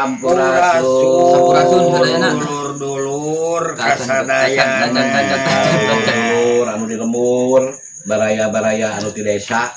Sampurasun. Sampurasun sadayana. Dulur-dulur Tacan, kasadayana. tacan, tacan, tacan, tacan. Dulur anu di lembur, baraya-baraya anu di desa.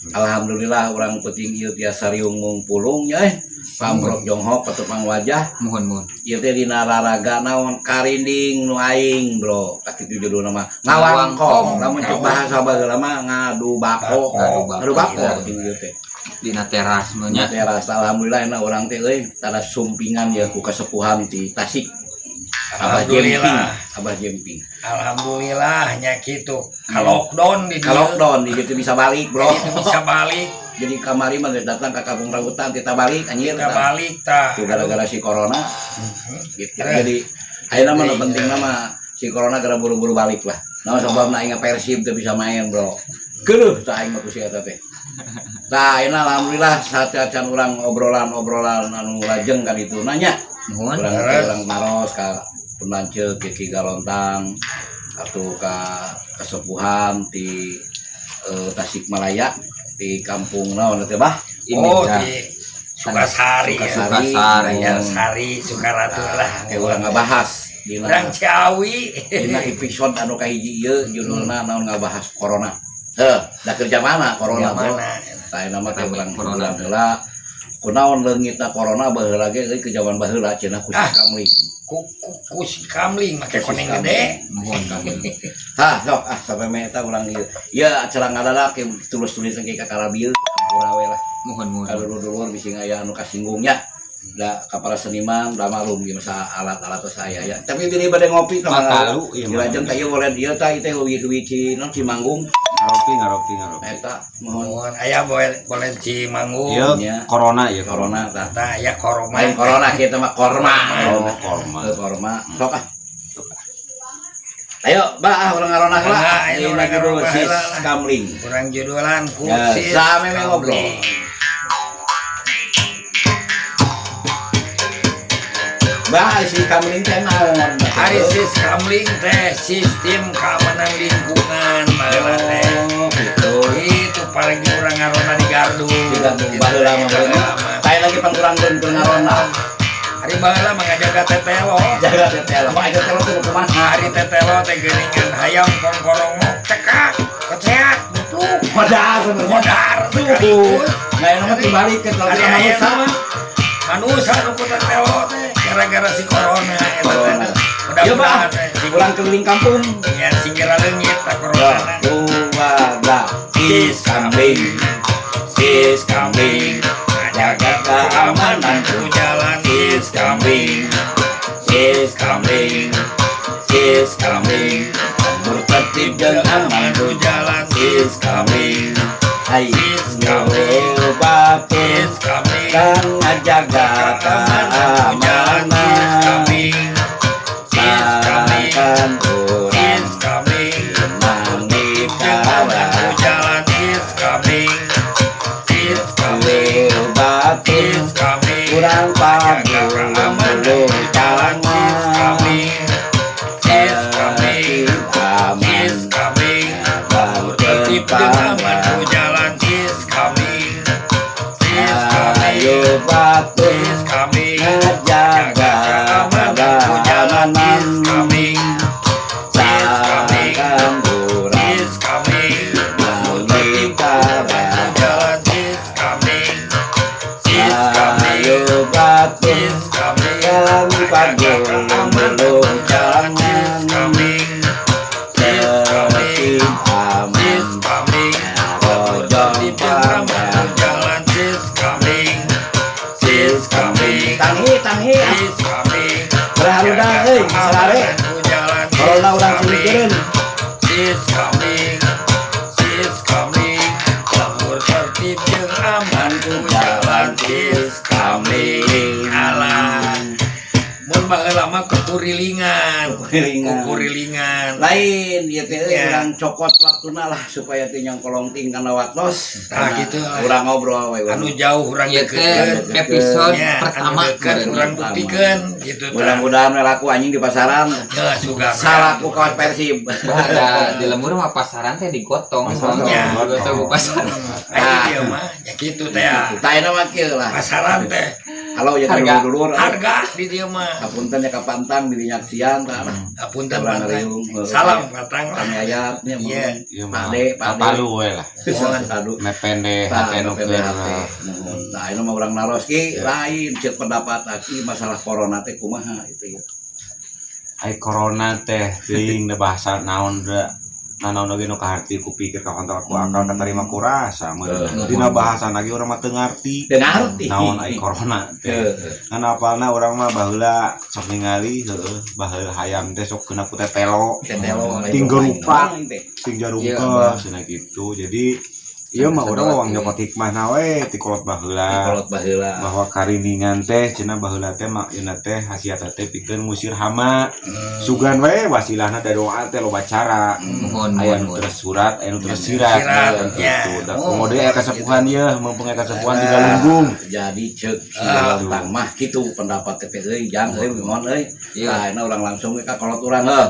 Alhamdulillah urang penting ieu tiasa riung pulung nya eh. Pamrok jonghok patepang wajah. Mohon mohon. Ieu teh dina raraga naon karinding nu aing, bro. Tah kitu judulna mah ngawangkong. Lamun cek bahasa baheula mah ngadu bako. Ngadu bako. Ngadu bako penting ieu teh. Dina teras mah Nya nya. teras, alhamdulillah enak urang teh euy tara sumpingan ya ku kasepuhan ti Tasik. Abah Jemping, Alhamdulillah. Abah Jemping. Alhamdulillah nya kitu. Ka lockdown di dieu. Ka lockdown di dieu bisa balik, bro. Jadi itu bisa balik, Jadi kamari mah geus datang ke kampung rambutan kita balik anjir. kita balik tah. Tuh gara-gara si corona gitu. Eh. Jadi ayeuna mah nu penting mah si corona gara buru-buru balik lah. Nah, sababna aing Persib teu bisa main, bro. Geuleuh tah aing mah ku si eta teh. Tah, ayeuna alhamdulillah sateuacan urang obrolan-obrolan anu lajeng kan itu nanya. Mohon. Urang Leres. urang naros ka pun lanceuk Ki Galontang atau ka kesepuhan di Tasikmalaya di kampung naon teh bah? Ini Oh, ya. di Sukasari ya. Sukasari. Sukasari. Sari Sukaratu lah. Kayak urang ngabahas dina Urang Ciawi. Dina episode anu kahiji ieu judulna naon ngabahas corona. Heuh, da kerja mana corona, bro? Mana? Tah nama teh Rame urang corona. hiburan heula. Kunaon leungitna corona baheula ge euy ke jaman baheula cenah ku si Ah. kamling. Ku si kamling make Ku si koneng kamling. gede. Mohon kami. Hah, sok ah sampai meh eta urang ieu. Ieu acara ngadadak ke tulus-tulis ke kakara bieu hampura we lah. Mohon mohon. Ka dulur-dulur bisi aya anu kasinggungnya. Da ka para seniman da malum ieu masa alat-alat saya ya. Tapi bilih bade ngopi tah Makalu, ieu mah. Dilajeng ka ieu boleh ieu tah ieu teh heuwi-heuwi ci non Cimanggung Ngaropi, ngaropi, ngaropi. eta mohon Mohon aya boleh boleh Cimanggung. Iya, Nya. corona ya corona tah. Tah aya koroma. Lain corona kita mah korma. Oh, korma. Eh, korma. Sok ah. Ayo, bah ah urang ngaronah lah. Nah, ayo Dina urang judul ngaronah sis lah. kamling. Kurang judulan ku Ya, sis same me ngobrol. kamling. Bah, si kamling teh naon? Ari sis kamling teh sistem keamanan lingkungan baheula teh. Oh, gitu. Itu paling urang ngarona di gardu. Di gardu baheula mah Baheula mah. Saya lagi pangkurangkeun keur ngarona. Ari baheula mah ngajaga tetelo. Jaga tetelo. Aja tetelo teh kumaha? Ari tetelo teh geuningan hayam kongkorongok cekak, koceak, dupluk, Modar sebenarnya. modar Tuh. sekaligus. Nah, yang nomor dibalik ke kalau Ari kita aya manusia. mah manusia nu ku tetelo teh gara-gara si corona eta teh. Corona. Ya, Bah. Mudah-mudahan teh sing Urang keliling kampung. ya sing geura leungit tah corona. Dua, sis kambing, sis kambing, Jaga keamanan ku jalan sis kambing, sis kambing, sis kambing, lembur tertib jeung aman ku jalan sis kambing. Hai, Sis kambing. batur sis kambing kang ngajaga keamanan ku jalan sis keamanan. kambing sis kambing Sangkan urang sis kambing menangi keamanan ku kalah. jalan sis kambing sis kambing Batur sis kambing kurang jaga pabulung keamanan ku jalan sis kambing sis kambing sis kambing tertib jeung aman ku jalan sis kambing sis kambing Ayo batur sis kambing ngajaga jaga keamanan ku jalan sis kambing sis kambing Sangkan urang sis kambing menangi tertib aman ku kalah. jalan sis kambing sis kambing Ayo batur sis kambing kang jaga pagulung keamanan ku jalan sis kambing sis kambing tertib aman sis kambing Rojong tertib jeung aman ku jalan sis kambing sis kambing Tanghi tanghi sis kambing Berhaludah euy salare keamanan ku jalan sis Corona urang kambing singkireun sis kambing sis kambing lembur tertib jeung aman ku jalan sis kambing alah mun baheula mah kuku Kukurilingan. Kukurilingan. Kukurilingan. Lain ieu teh euy, Ya. urang cokot waktuna lah supaya teu nyongkolong ting kana waktos. Tah, gitu. Urang ngobrol we. Anu jauh urang Ieu teh dekeutkeun. episode Ya, anu pertama deket meureun. urang buktikeun gitu tah. Mudah-mudahan we laku anjing di pasaran. Ya, sugan. Salaku kawas Persib. Bah, da di lembur mah pasaran teh digotong. Pasaran Ya, digotong. digotong ku pasaran. Ayo dia mah ya gitu teh ya. Tah ayeuna mah kieu lah. Pasaran teh Halo ya Harga. dulur-dulur. harga di dieu mah. Hapunten ya ka pantang di nyaksian tah lah. Apunten Urang pantang. ngariung. Salam pantang lah. Kami ayatnya Iya. Ieu mah. Pak De, Pak De. Palu we lah. Aduh. Mepende Tah, hate nu keur. PDHT. Nuhun. Tah, ayeuna mah urang naros ki lain ceuk pendapat aki masalah corona teh kumaha itu ya. Ai corona teh teuing da bahasa naon da nanaon oge nu kaharti ku pikir ka kontrol ku akal katarima ku rasa meureun. Dina bahasa lagi urang mah teu ngarti. Teu ngarti. Naon ai corona teh. Heeh. Ngan apalna urang mah baheula sok ningali heueuh baheula hayam teh sok kena ku tetelo Tetelo Ting gerupa. teh. ting Iya, jarungkes cenah gitu. Jadi ieu mah urang wawang nyokot hikmahna we ti kolot baheula. Kolot baheula. Bahwa kariningan teh cenah baheula teh makna teh khasiatna teh pikeun ngusir hama. Sugan we wasilahna da doa teh loba cara. Mohon, Aya mohon, nu mohon. tersurat, aya nu tersirat. Sirat, Kan ya. gitu. Da Oh, komo deui aya kasepuhan ieu, mumpung aya kasepuhan di Galunggung. Jadi ceuk si Lontang mah kitu pendapat teh euy jang euy mohon euy. Iya. Tah ayeuna urang langsung we ka kolot urang heuh.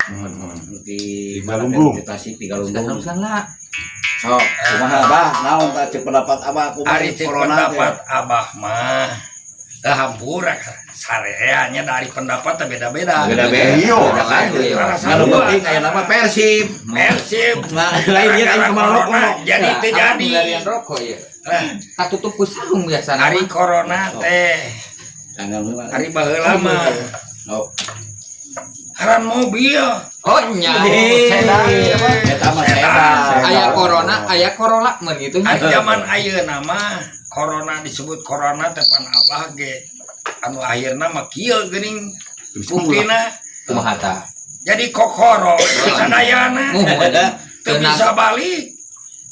Di Di Galunggung. Di Tasik di Sudah Galunggung. teruskan lah. Sok, kumaha Bah? Naon tah ceuk pendapat Abah kumaha Ari cek corona teh? pendapat abah mah eh hampura sareanya dari pendapat teh beda-beda. Beda-beda. Iya. Beda kan? Iya. Anu penting aya nama Persib. Persib. Nah, lain ieu aing kumaha Gara-gara rokok. corona, jadi Nah, teu apa jadi. milarian rokok ya. Lah, Katutup ku sarung biasana. Ari mah. corona teh, Jangan heula. ari baheula mah Oh. haran mobil. Oh nya. Sedan. Eta mah sedan. Aya corona, aya corolla mah gitu nya. Ari zaman ayeuna mah corona disebut corona teh pan abah ge anu akhirna mah kieu geuning buktina Kumaha tah? jadi kokoro sadayana Muhun. teu bisa balik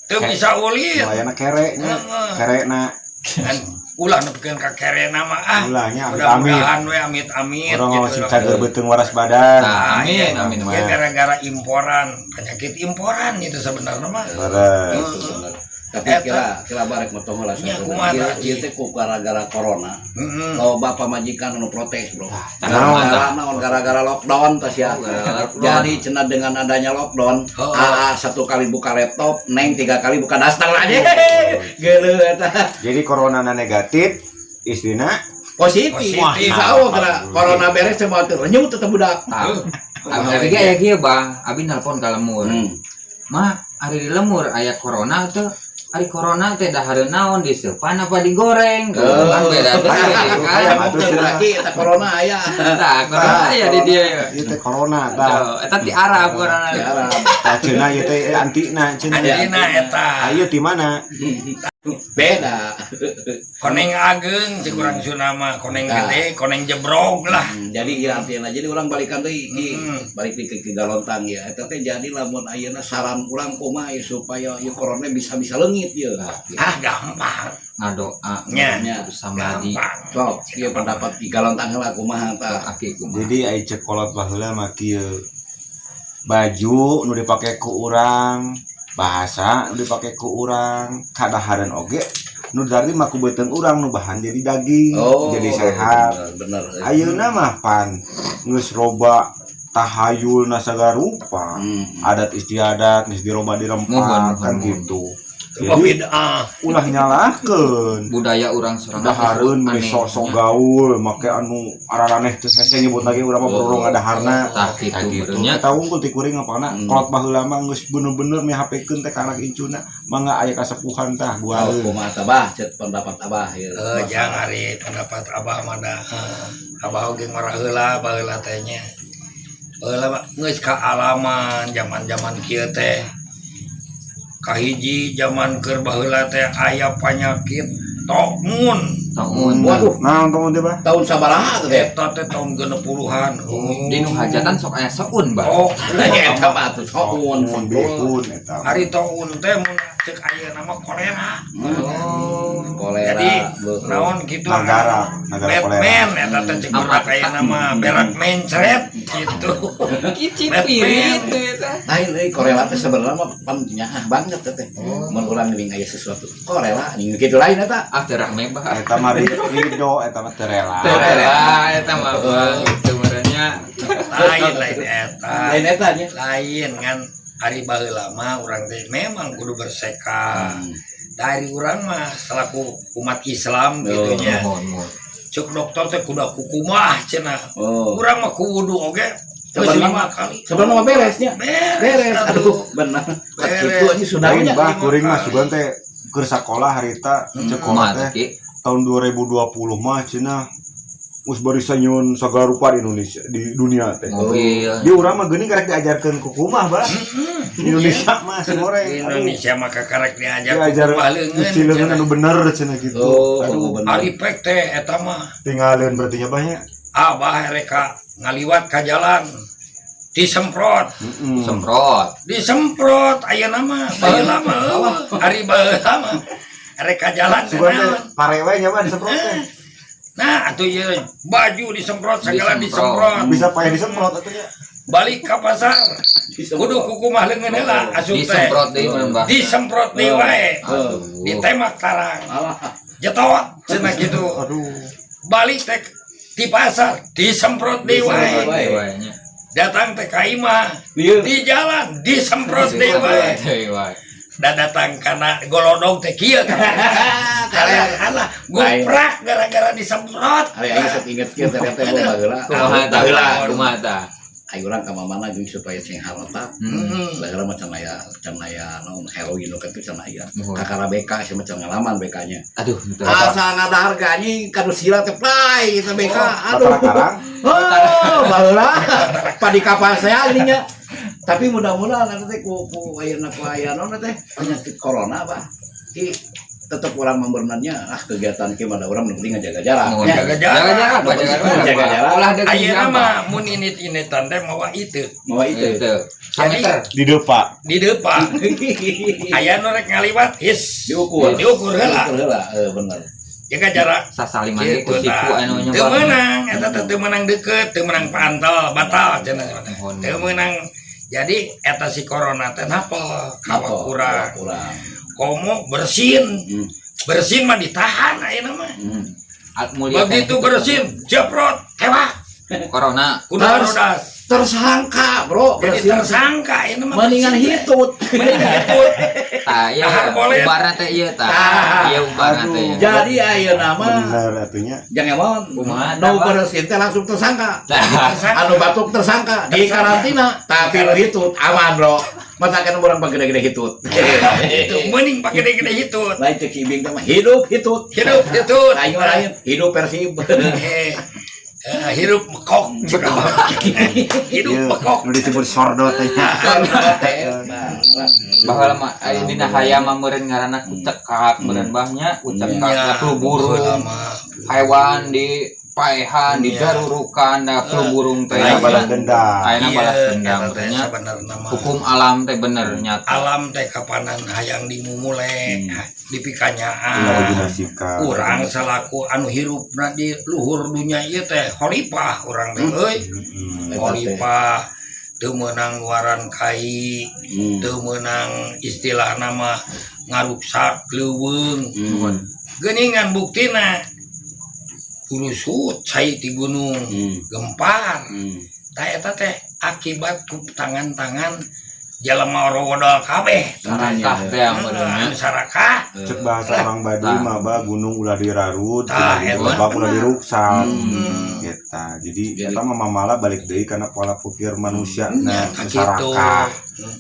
teu bisa ulin Mayana kere nya, Heeh. kerena kan ulah nepikeun ka kerena mah ah ulahnya amit-amit. mudah-mudahan we amit-amit Urang mah gitu sing cager beuteung waras badan. Nah, amin, iya. amin. Ya gara-gara imporan penyakit imporan itu sebenarnya mah Leres. Bener. Tapi Eta. kira kira barek motong heula. Nya, kumaha Ieu tah, ieu teh ku gara-gara corona. Heeh. Loba pamajikan anu protes, Bro. Naon, Gara-gara naon gara-gara lockdown tas ya. Oh, gara-gara lockdown. Jadi cenah dengan adanya lockdown, Oh. AA satu kali buka laptop, Neng tiga kali buka daster aja. Geuleuh eta. Jadi corona na negatif, istrina Positif. Positif. Insya Allah kena corona beres teh mau teu renyut tetep budak. Tah. Abi ge aya kieu, Bang. Abi nelpon ka lemur. Mah, ari di lemur aya corona teh. Ari corona teh dahareun naon diseupan apa digoreng? Tuh, kan beda deui kan. Ayam atuh Teu cenah. laki eta corona aya. Tah, corona aya di dieu. Ieu teh corona tah. Tuh, eta di Arab corona. Di Arab. Tah cenah ieu teh antina cenah. Antina eta Ayo di mana? Beda. koneng ageng cek urang Sunda mah koneng Nah. gede koneng jebrog lah Jadi ya artinya jadi orang balikan deui Ki. Hmm. Balik di ke Galontang ya. Eta teh jadi lamun ayeuna saran urang kumaha ya supaya ieu corona bisa-bisa leungit ieu. ah gampang Ngadoa Nya. Nya. terus samadi. gampang Sok, ieu pendapat di Galontang heula kumaha tah. Aki kumaha. Jadi ai cek kolot baheula mah kieu. Baju nu dipake ku urang, bahasa nu dipake ku urang, kadaharan oge nu dari mah ku beuteung urang nu bahan jadi daging, jadi sehat. Bener. Bener. Ayeuna mah pan geus loba tahayul sagala rupa. Adat istiadat geus diroba Mohon, dirempak kan mohon, gitu. Coba Jadi bid'ah ulah nyalahkeun. Budaya urang sorangan Dahareun aneh. meni sok-sok gaul make anu araraneh teu hese nyebut lagi urang mah borong ngadaharna. Tah kitu Tah gitu. meureun nya. Eta unggul ti kuring apana kolot baheula mah geus bener-bener mihapekeun teh ka anak incuna mangga aya kasepuhan tah Oh, guareun. kumaha tah bah ceuk pendapat Abah ieu. Eh, jangan ari pendapat abah mah da abah oge ngora heula baheula teh nya baheula mah geus kaalaman zaman-zaman kieu teh kahiji zaman keur baheula teh aya penyakit taun. Taun. Waduh, Naon taun teh bah? tahun sabaraha teh? Eta teh tahun 60-an. Di nu hajatan sok aya soun, Bang. Oh, Eta mah atuh soun. Mun bihun eta. ari taun teh mun cek ayeuna mah kolera. Oh. Kolera. Jadi Betul. naon gitu. Nagara, nagara kolera. Batman eta teh cek budak ayeuna mah berak mencret gitu. Kicit Batman. pirit eta. Lain euy, korela teh sebenarnya mah pan nyaah banget teh. Mun urang geuning aya sesuatu korela anjing kitu lain eta. Ah, teu rame bah. Eta mah ridho, eta mah teu rela. Teu rela eta mah, Bang, gitu merenya. Lain, lain eta. Lain eta nya. Lain ngan ari baheula mah urang teh memang kudu berseka. Dari urang mah selaku umat Islam gitu nya. Mohon, mohon. Cek dokter teh kudu kukumah cenah. Urang mah ku wudu oge geus Sebenarnya 5 kali. Sebenarnya mah beresnya. Beres. Beres. Atuh. Aduh, bener. Beres. Kitu anjing Lain sudahnya. bah kuring mah sugan teh keur sakola harita cek Kumaha kolot teh teh, Ki? tahun 2020 mah cenah geus barisa nyieun sagala rupa di Indonesia, di dunia teh. Mobil. Di urang mah geuning karek diajarkeun ku kumah bah. Di Indonesia mah si goreng. Di Aduh, Indonesia mah kakarek diajar diajar kukumah leungeun nyuci leungeun cenah. anu bener cenah gitu. Oh, Aduh, bener. Ari pek teh eta mah tinggalin berarti nya bah nya. Abah reka ngaliwat ka jalan disemprot. Semprot. Disemprot ayeuna mah, baheula mah eueuh. Ari baheula mah reka jalan teh Sugan teh naon. pare we nya mah disemprot teh. Nah atuh ieu baju disemprot segala Disemprot. disemprot. Bisa pakai disemprot atuh nya. Balik ka pasar kudu kukumah leungeun heula asup teh. Disemprot deui mun bah. Disemprot deui wae. Aduh. Ditembak tarang Alah. jetot cenah gitu. Aduh. Balik teh di pasar disemprot deui wae. Wae. Wae nya. Datang teh ka imah Iya. di jalan disemprot deui wae. Deui wae. Da datang kana golodog teh kieu kan. Alah alah guprak gara-gara disemprot. Ari aing sok inget kieu teh teh baheula. Kumaha tah? Baheula. Kumaha tah? Aing urang ka mamana jeung supaya sehat otak. Baheula mah can aya naon heroin nu kitu can aya. Muhun. Kakara BK sia mah can ngalaman BK-nya. Aduh, henteu. Asa ngadahar anjing kanu sila teh play eta BK. Aduh. Batara karang. Oh, baheula. Padi kapal saya ini nya. Tapi mudah-mudahan nanti teh ku ku ayeuna ku aya naon teh penyakit corona bah. Ki tetep urang memberenangnya ah kegiatan ki mah da urang nu penting ngajaga jarak. Mohon. Ya. Jaga jarak. Jaga jarak, Pak, jaga jarak. Jaga Pak. jarak. Ulah deui Ayeuna apa? mah mun init-initan teh mawa itu. Mawa itu. Itu. Sameter. Di depan. Di depan aya nu rek ngaliwat his Diukur. Diukur heula. Diukur heula, bener. Jaga jarak. Sasaliman ge ku Gitu, siku tah. anu Teu nyoba. meunang eta teh, teu meunang deket, teu meunang pantal, batal cenah. Mohon. Teu meunang. Jadi eta si corona teh napel ka Apa? kurang. Kurang. Komo bersin. Bersin mah ditahan ayeuna mah. At mulia Begitu keneh. bersin jeprot tewak. Corona. Kudu Terus. rodas. Tersangka, Bro. Jadi Bersin. tersangka ayeuna mah Mendingan bersin teh. hitut. Mendingan hitut. Tah, ieu Dahar boleh. ubarna teh ieu tah. Tah. Ieu ubarna teh. Aduh. Jadi ayeuna mah Bener atunya. jangan emon. Kumaha, Nu tah, Bang? bersin teh langsung tersangka. Tah. Tersangka. Anu batuk tersangka di karantina, tapi nu hitut aman, Bro. Matakan urang pagede-gede hitut. Itu mending pakai gede-gede hitut. Lain cek si Ibing teh mah hidup hitut. Hidup hitut. Lain mah lain hidup Persib. Eh, eh, hidup mekok. Hidup Ieu, mekok. Nu disebut sordo teh nya. Baheula mah aya dina hayam mah meureun ngaranna kucekak meureun bahnya kucekak Ya, flu burung, baheula mah. hewan di paehan, di darurukan da flu burung teh. Ayeuna balas dendam. Ayeuna balas Iya, dendam eta teh nya. sabenerna mah. Hukum alam teh bener nyata. Alam teh kapanan hayang dimumule, Ulah dipikanyaan. dina sikap. Urang salaku anu hirupna di luhur dunya ieu teh khalifah urang teh euy. Khalifah teu meunang luaran kai, teu meunang istilah nama ngaruksak leuweung. Geuningan buktina kurusut cai ti gunung gempar. Tah eta teh akibat ku tangan-tangan jelema rogodol kabeh. Sarakah teh meureun nya. Anu sarakah. Cek bahasa orang Baduy Tah. mah bah gunung ulah dirarut, Tah, cenah gitu. eta. Lebak ulah diruksak. Eta. Jadi Jadi- eta mah mamala balik deui kana pola pikir manusia Nya nah kitu. sarakah.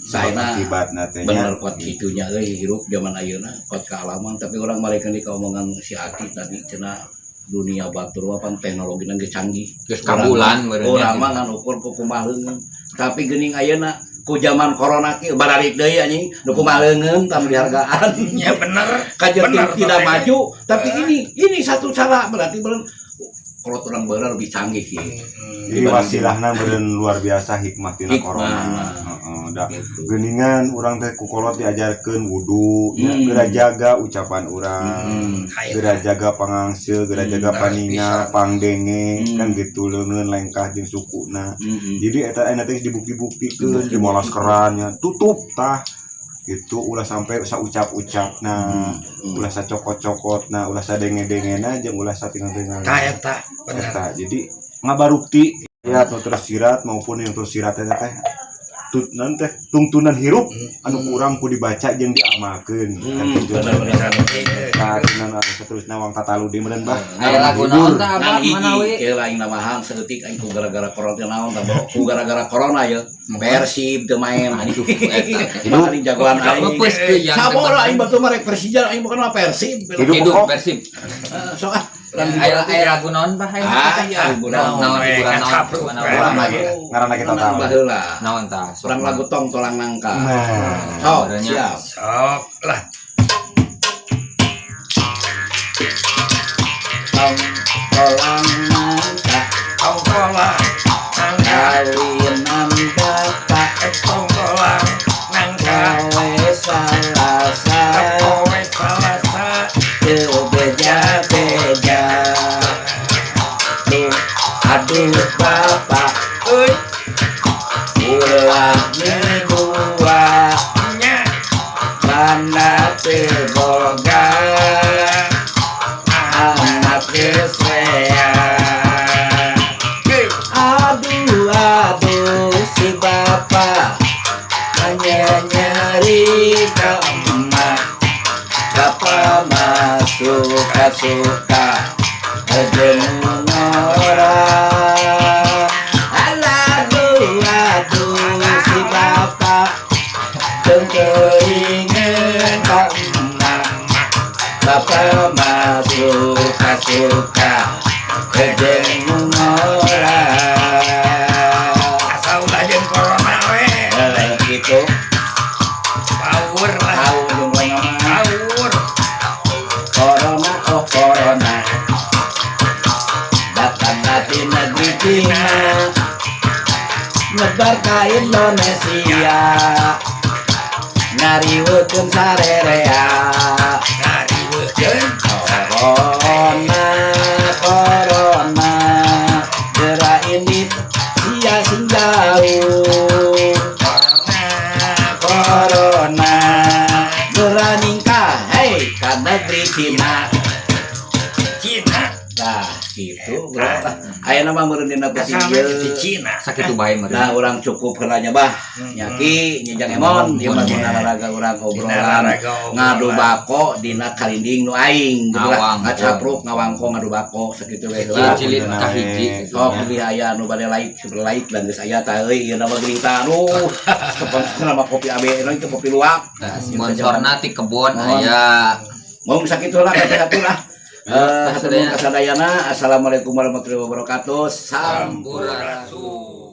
Saena Akibatna teh nya. bener kuat gitunya euy hirup zaman ayeuna kuat kealaman, tapi orang mereka di omongan si Aki tadi cenah dunia batur apa teknologi geus canggih. Geus kabulan meureun nya. Urang mah ngan ukur ku kumaha leungeun. Tapi geuning ayeuna ku zaman corona kieu baralik deui anjing nu kumaha leungeun tah dihargaan. Ya bener. Kajeun Bener, tidak teh. maju, tapi ini satu cara berarti beren Kolot urang baheula lebih canggih gitu. Jadi wasilahna meureun luar biasa hikmah tina Hikmah. corona. Heeh, da Gitu. geuningan urang teh ku kolot diajarkeun wudu, ya, geura jaga ucapan urang. Geura jaga pangangse, geura jaga paninga, Bisa. pangdenge, kan gitu, leungeun, lengkah jeung sukuna. Jadi eta ayeuna teh dibukti-buktikeun di malaskeran nya, tutup tah gitu, ulah sampai saucap-ucapna, ulah sacokot-cokotna, ulah sadenge-dengena, jeung ulah satinggal-tinggal. Tah, eta bener. Eta jadi ngabarukti ya, nu tersirat maupun yang tersirat eta teh tut non teh tungtunan hirup anu kurang ku dibaca jeung diamalkeun kan gitu. Bener, bener. Tah, anu seterusna wang tatalu di meureun, Bah. Aya lagu naon tah, Ngan Abah hiji manawi? Kieu aing namahan saeutik, aing ku gara-gara corona naon tah, bro? Ku gara-gara corona ya Persib teu main. Aduh, eta. Hidup jagoan aing. Mepes ke yang Saboro aing batu marek Persija, aing bukan mah Persib. Hidup Hidup kok. Persib. Eh, sok ah. Aya aya lagu naon, Bah? Aya Ah, iya, lagu naon naon. hiburan naon? Kacapruk, Naon Urang lagu? lagu Ngaranna kita tahu. Baheula. Naon tah? Sok. Urang lagu Tong Tolang Nangka. Nah. Sok, Barunya. siap. Sok lah. Tong Tolang Nangka. Tong tolang nangka. Kawinan bapak. Tong tolang nangka. Gawe Salasa. Poe Salasa. Teu beja-beja. Duh, aduh bapak. Euy. Ulah mingua. Nya. Mana teu boga anak geus rea. Euy. Aduh, aduh, si bapak hanya nyeri ka emak. Bapak mah suka-suka jeung ngora. Aduh, aduh, si bapak teuingeun ka emak. Bapak mah suka-suka jeung ngora. Asal ulah jeung corona we. Eh, gitu. Power lah. Tahu jeung corona mah. Power. Corona, oh corona, datang dari negeri Cina, nyebar ka Indonesia, ngariweukeun sarerea. Ngariweukeun. Corona, corona, geura ini sia sing jauh. Corona. Corona geura ningkah, hei, ka negeri Cina. Cina. Nah, gitu, bro. Ayeuna mah meureun dina Asal peuting di ieu. Cina. Sakitu bae meureun. Nah, urang cukup heula nya, Bah. Nya Ki, nya Jang Emon, ieu mah dina raraga urang obrolan. Dina raraga obrolan. Ngadu bako dina karinding nu aing gitu lah. Ngawangkong. Ngacapruk ngawangkong ngadu bako sakitu we heula. Jilid kahiji. Sok beli aya nu bade like, like dan geus aya tah euy, ieu nama geuning tah, aduh. Sponsor nama kopi AB itu kopi luwak. Nah, sponsorna ti kebon Mohon. aya. Mau sakitu lah kata lah. Eh, hatur nuhun kasadayana. Assalamualaikum warahmatullahi wabarakatuh. Sampurasun. Sampurasun.